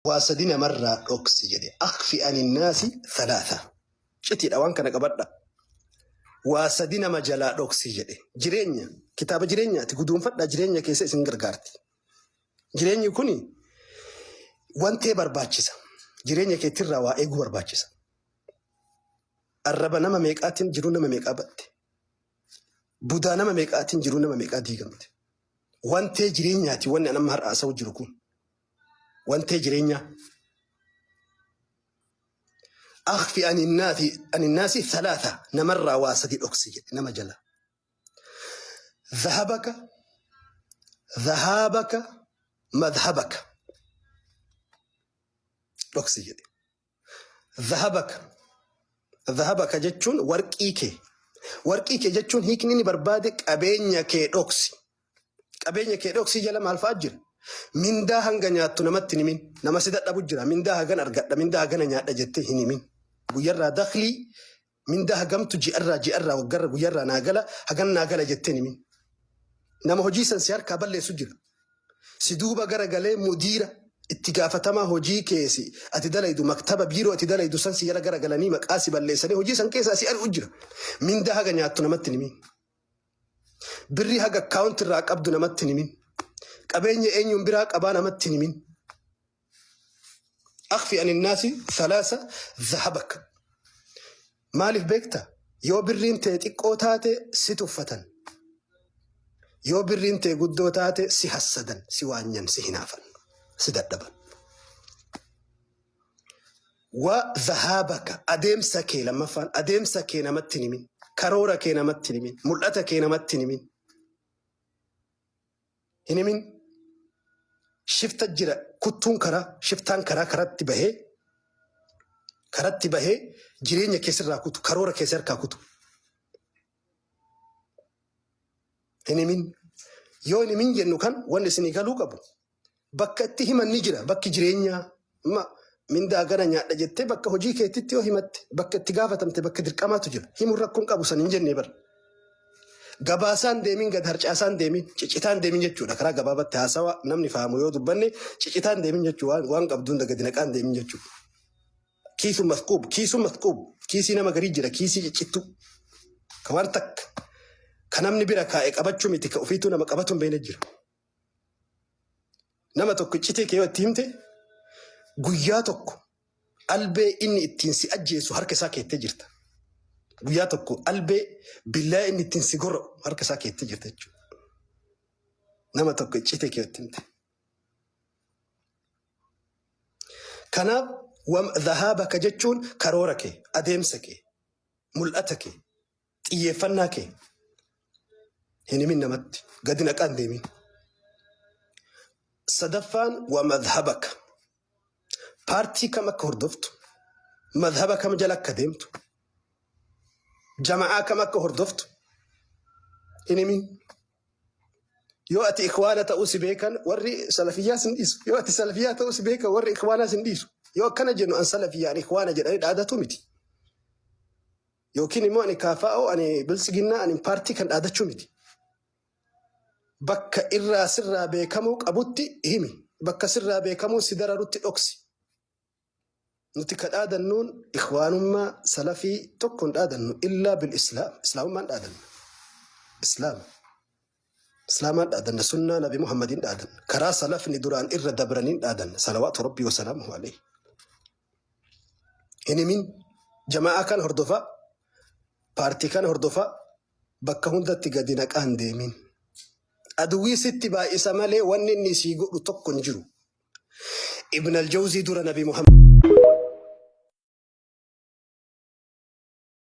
Waa sadi namarraa dhoksi jedhe. Akhfi aninnaasi thalaatha. Citiidha waan kana qabadha. Waa sadi nama jalaa dhoksi jedhe. Jireenya kitaaba jireenyaati guduunfadhaa jireenya keessa isin gargaarti. Jireenyi kuni wantee barbaachisa. Jireenya keetirraa waa eeguu barbaachisa. Arraba nama meeqaatiin jiruu nama meeqaa batte. Budaa nama meeqaatiin jiruu nama meeqaa diigamte. Wantee jireenyaati wanni an amma har'a haasa'u jiru kun. Wantee jireenyaa. Akhfi aninnaasi thalaatha namarraa waa sadi dhoksi jedhe nama jala. Dhahabaka, dhahaabaka, madhabaka dhoksi jedhe. Dhahabaka. Dhahabaka jechuun warqii kee. Warqii kee jechuun hiikni inni barbaade qabeenya kee dhoksi. Qabeenya kee dhoksii jala maal fa'aa jira? Mindaa hanga nyaattu namatti hin himin. Nama si dadhabu jira. Mindaa hagan argadha, mindaa hagana nyaadha jettee hin himin. Guyyarraa daklii mindaa hagamtu ji'arraa ji'arraa waggarra guyyarraa naa gala hagan naa gala jettee hin himin. Nama hojii san si harkaa balleessu jira. Si duuba gara galee mudiira itti gaafatamaa hojii kee si ati dalaydu maktaba biiroo ati dalaydu san si jala gara galanii maqaa si balleessanii hojii san keessaa si ari'u jira. Mindaa haga nyaattu namatti hin himin. Birrii haga akkaawunti irraa qabdu namatti hin himin. Qabeenya eenyuun biraa qabaa namatti hin himin. Akhfi aninnaasi thalaasa dhahabak. Maaliif beekta? Yoo birriin tee xiqqoo taate si tuffatan. Yoo birriin tee guddoo taate si hassadan, si waanyan, si hinaafan, si dadhaban. Wa dhahaabaka adeemsa kee lammaffaan adeemsa kee namatti hin himin. Karoora kee namatti hin himin. Mul'ata kee namatti hin himin. Hin himin. Shifta jira kuttuun karaa shiftaan karaa karatti bahee karatti bahee jireenya kee sirraa kutu karoora kee si harkaa kutu. Hin himin. Yoo hin himin jennu kan wanni isinii galuu qabu Bakka itti himan ni jira. Bakki jireenyaa ma mindaa gana nyaadha jettee bakka hojii keetitti yoo himatte bakka itti gaafatamte bakka dirqamaatu jira. Himuun rakkoon qabu san hin jennee bara. Gabaasaan deemin gad harcaasaan deemin cicitaan deemin jechuudha. Karaa gabaabatti haasawa namni fahamu yoo dubbanne cicitaan deemin jechuu waan, waan qabdu hunda gadi naqaan deemin jechuudha. Kiisu masquub kiisu masquub kiisii nama garii jira kiisii ciccittuu ka waan takka ka namni bira kaa'e qabachuu miti ka ofiituu nama qabatu hin beekne jira. Nama tokko iccitii kee yoo itti himte guyyaa tokko albee inni ittiin si ajjeesu harka isaa keettee jirta. Guyyaa tokko albee billaa inni ittiin si gorra'u harka isaa keettee jirta jechuudha. Nama tokko iccitii kee yoo itti himte. Kanaaf dhahaabaka jechuun karoora kee, adeemsa kee, mul'ata kee, Xiyyeeffannaa kee hin himin namatti. Gadi naqaa hin deemin. Sadaffaan wa madhabaka. Paartii kam akka hordoftu, madhaba kam jala akka deemtu, jama'aa kam akka hordoftu hin himin. Yoo ati ikhwaana ta'uu si beekan warri salafiyyaa sin dhiisu. Yoo ati salafiyyaa ta'uu si beekan warri ikhwaanaa sin dhiisu. Yoo akkana jennu an salafiyyaa an ikhwaana jedhanii dhaadatu miti. Yookiin immoo ani KFO, ani Biltsiginnaa, ani paartii kan dhaadachuu miti. Bakka irraa sirraa beekamuu qabutti himi. Bakka sirraa beekamuu si dararutti dhoksi. Nuti ka dhaadannuun ikhwaanummaa salafii tokko hin dhaadannu illaa bil islaam. Islaamummaan dhaadanna. Islaama. Islaamaan dhaadanna. Sunnaa Nabi Muhammadiin dhaadanna. Karaa salafni duraan irra dabraniin dhaadanna. Salawaatu Rabbii wa salaamuhu alayhi. Hin himin jama'aa kana hordofaa, paartii kana hordofaa, bakka hundatti gadi naqaa hin deemin. Aduwwii sitti baay'isa malee wanni inni sii godhu tokko hin jiru. Ibn al-Jawzii dura Nabi Muhammad.